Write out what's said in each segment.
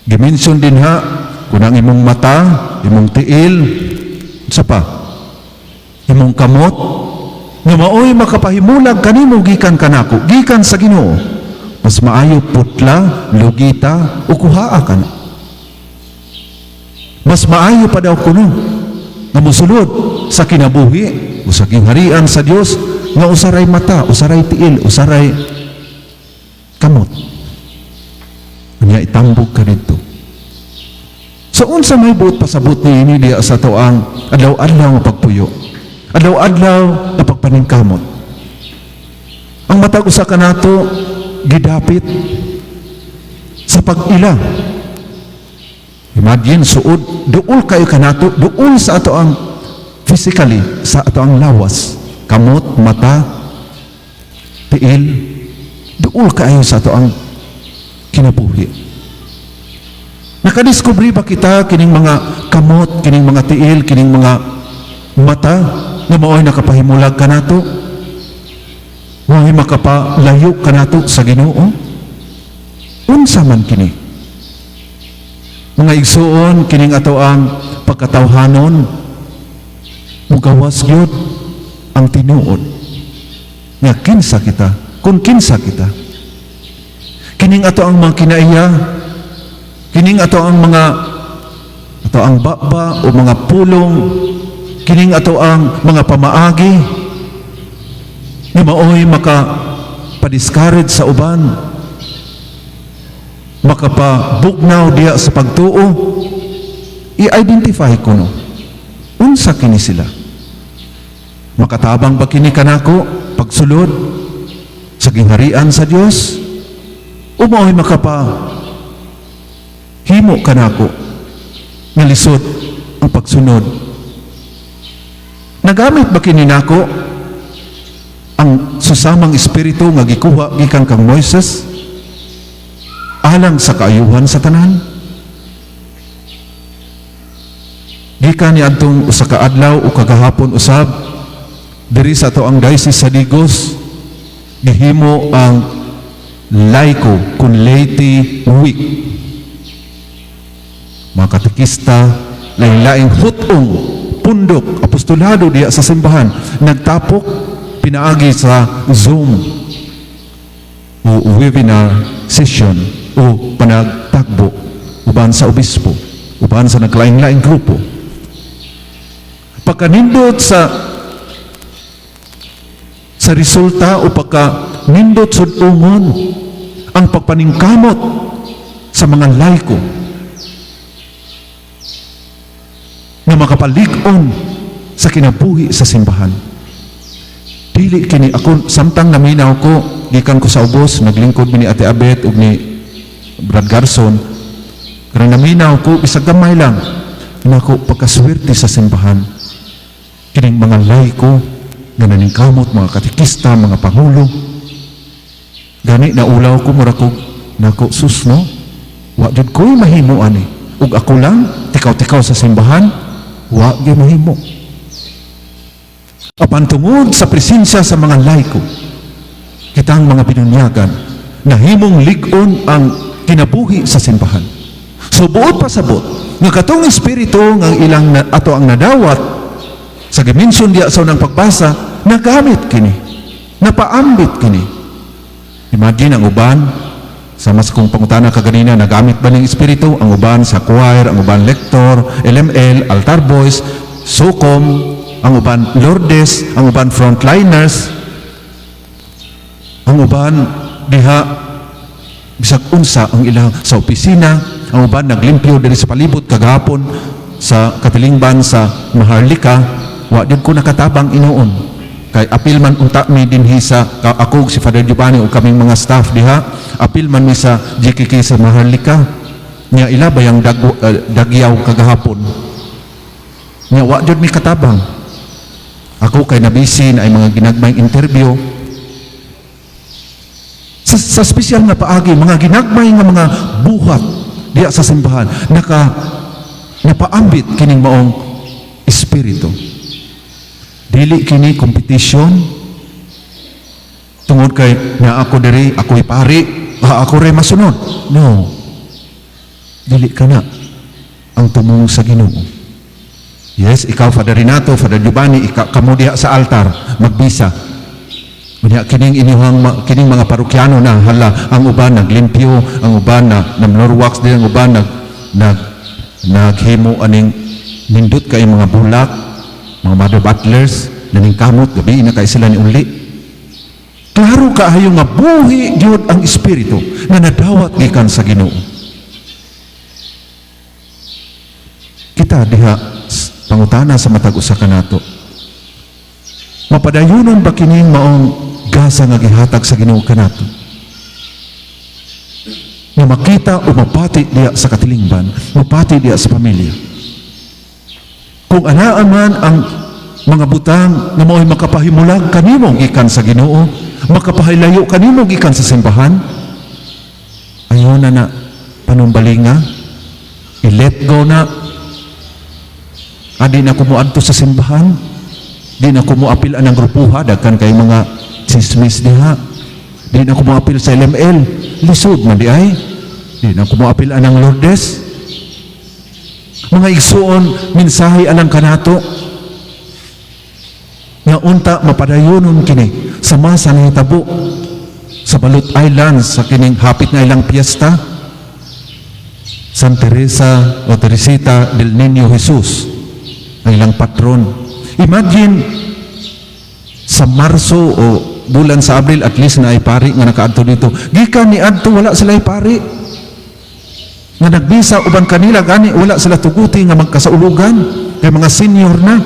Gimension din ha, kung ang imong mata, imong tiil, sa pa, imong kamot, nga maoy makapahimulag kanimo gikan kanako, gikan sa Ginoo. Mas maayo putla, lugita, o kuhaa ka na. Mas maayo pa daw kuno nga mosulod sa kinabuhi o sa gingharian sa Dios nga usaray mata, usaray tiil, usaray kamot. Unya itambog ka didto. So unsa may buot pasabot niini diya sa atoang adlaw-adlaw nga pagpuyo? Adlaw-adlaw nga pagpaningkamot. Ang matag usa kanato gidapit sa pag-ila. Imagine, suod, duol kayo kanato, duol sa ato ang physically, sa ato ang lawas, kamot, mata, tiil, duol kayo sa ato ang kinabuhi. Nakadiskubre ba kita kining mga kamot, kining mga tiil, kining mga mata nga mao'y nakapahimulag kanato? Mao'y makapalayo kanato sa Ginoo? Unsa man kini? Mga igsuon, kining ato ang pagkatawhanon, mugawas gyud ang tinuod nga kinsa kita, kung kinsa kita. Kining ato ang mga kinaiya, kining ato ang mga ato ang baba o mga pulong, kining ato ang mga pamaagi nga maoy maka pa-discourage sa uban, makapabugnaw diya sa pagtuo, i-identify ko no. Unsa kini sila? Makatabang ba kini kanako pagsulod sa gingharian sa Dios? O mao'y makapa himo kanako nga lisod ang pagsunod? Nagamit ba kini nako ang susamang espiritu nga gikuha gikan kang Moises alang sa kaayuhan sa tanan? Gikan ni adtong usa ka adlaw o kagahapon usab, diri sa ato ang Diocese sa Digos, gihimo ang Laiko kun Laity Week. Mga katekista, laing-laing hutong, pundok, apostolado diya sa simbahan, nagtapok pinaagi sa Zoom o webinar session o panagtagbo uban sa obispo, uban sa naglaing-laing grupo. Pagkanindot sa resulta o pagka nindot sudungon ang pagpaningkamot sa mga laiko nga makapalig-on sa kinabuhi sa simbahan. Dili kini ako samtang naminaw ko gikan ko sa ubos, naglingkod mi ni Ate Abet ug ni Brad Garson. Karong naminaw ko bisag gamay lang nako, pagkaswerte sa simbahan kining mga laiko nga naningkamot, mga katekista, mga pangulo. Gani naulaw ko, mura ko nako, sus no, wa jud ko'y mahimo ani ug ako lang tikaw-tikaw sa simbahan, wa gyud mahimo. Apan tungod sa presensya sa mga laiko, kitang mga binunyagan, nahimong lig-on ang kinabuhi sa simbahan. So buot pasabot nga katong espiritu nga ilang na, ato ang nadawat sa gimension diya sa unang pagbasa, nagamit kini, napaambit kini. Imagine ang uban sa mas kung pangutana kaganina, nagamit ba ng espiritu ang uban sa choir, ang uban lector, LML, altar boys, SOCOM, ang uban Lourdes, ang uban frontliners, ang uban diha bisag unsa ang ilang sa opisina, ang uban naglimpyo diri sa palibot kagahapon sa katilingban sa Maharlika. Wa din ko nakatabang inoon kay apil man unta mi dinhi sa ako ug si Father Giovanni ug kaming mga staff diha, apil man mi sa GKK sa Maharlika. Nya ila bayang dagyaw kagahapon. Nya wa jud mi katabang. Ako kay nabisi na ay mga ginagmayng interview sa espesyal nga paagi, mga ginagmay nga mga buhat diya sa simbahan, napaambit kining maong espiritu. Dili kini competition tungod kay na ako diri, ako'y pari, ah, ako rin masunod. No. Dili kana ang tumong sa Ginoo. Yes, ikaw, Father Renato, Father Giovanni, ikaw, kamo diha sa altar, magbisa. Unya kining inyong kining mga parokyano na hala, ang uban naglimpyo, ang uban na namnorwax din, ang uban nag nag naghimo aning nindot kay mga bulak, mga mother butlers, naningkamot gabi na kay sila ni uli. Klaro kaayo nga buhi gyud ang espiritu nga nadawat gikan sa Ginoo. Kita diha pangutana sa matag usa kanato. Mapadayonon ba kining maong gasa nga gihatag sa Ginoo kanato? Nga makita o mapati diha sa katilingban, mapati diha sa pamilya. Kung anaa man ang mga butang nga mao'y makapahimulag kanimo gikan sa Ginoo, makapahilayo kanimo gikan sa simbahan, ayon na na panumbalinga, i-let go na. Adi na ko moadto sa simbahan, di na ko moapil anang grupuha, daghan kay mga chismis diha. Di na ko moapil sa LML, lisod man di ay. Di na ko moapil anang Lourdes. Mga igsuon, mensahe alang kanato nga unta mapadayonon kini sa masa nahitabo sa Balut Island sa kining hapit nga ilang piyesta, San Teresa o Teresita del Niño Jesus ang ilang patron. Imagine, sa Marso o bulan sa Abril, at least na ay pari nga nakaadto dito. Gikan ni adto, wala sila ay pari nga nagbisa uban kanila, gani wala sila tuguti nga magkasaulugan kay mga senior na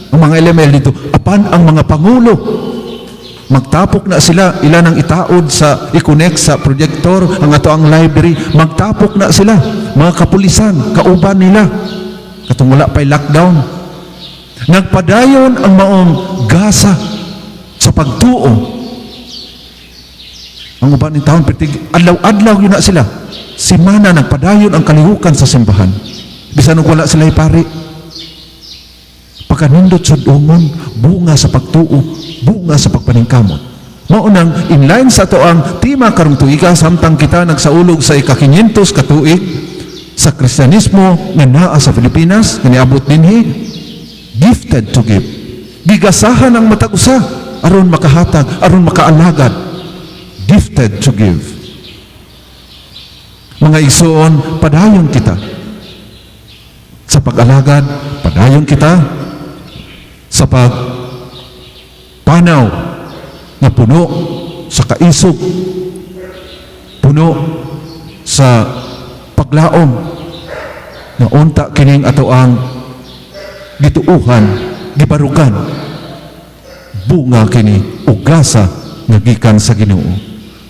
ang mga LML dito. Apan ang mga pangulo, magtapok na sila, ilan ang itaod sa i-connect sa projector ang ato ang library, magtapok na sila, mga kapulisan kauban nila katong wala pa'y lockdown. Nagpadayon ang maong gasa sa pagtuo. Ang uban ni taon pertig adlaw-adlaw yun na sila simana, nagpadayon ang kalihukan sa simbahan bisan og wala sila pari. Pagkanindot sa dungon, bunga sa pagtuo, bunga sa pagpaningkamot. Mao nang inline sa ato ang tema karong tuiga samtang kita nagsaulog sa ika-500 ka tuig sa Kristyanismo nga naa sa Pilipinas, nga niabot dinhi, gifted to give. Gigasahan ang matag usa aron makahatag, aron makaalagad. Gifted to give. Mga igsoon, padayon kita sa pag-alagad, padayon kita sa pagpanaw nga puno sa kaisog, puno sa paglaom na unta kining ato ang gituuhan, gibarugan, bunga kini ugasa nga gikan sa Ginoo.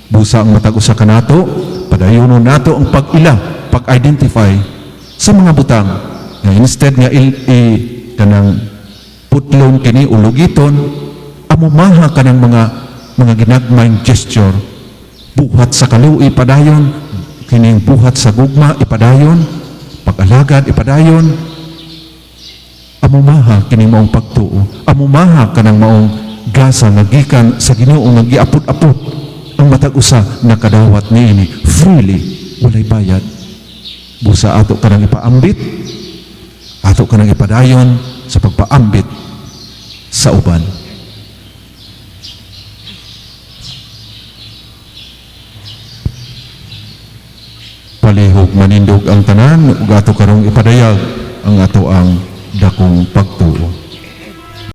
Busa ang matag usa kanato, padayonon nato ang pag-ila, pag-identify sa mga butang nga instead nga il, i, kanang putlon kini ulugiton, amumaha kanang mga ginagmayng gesture, buhat sa kaluoy padayon kining buhat sa gugma ipadayon, pag-alagad ipadayon. Amumaha kining maong pagtuo, amumaha kanang maong gasa nga gikan sa Ginoo nga giapod-apod. Ang matag usa nakadawat niini freely, walay bayad. Busa ato kanang ipaambit, ato kanang ipadayon sa pagpaambit sa uban. Palihog manindog ang tanan ug ato karong ipadayag ang ato ang dakong pag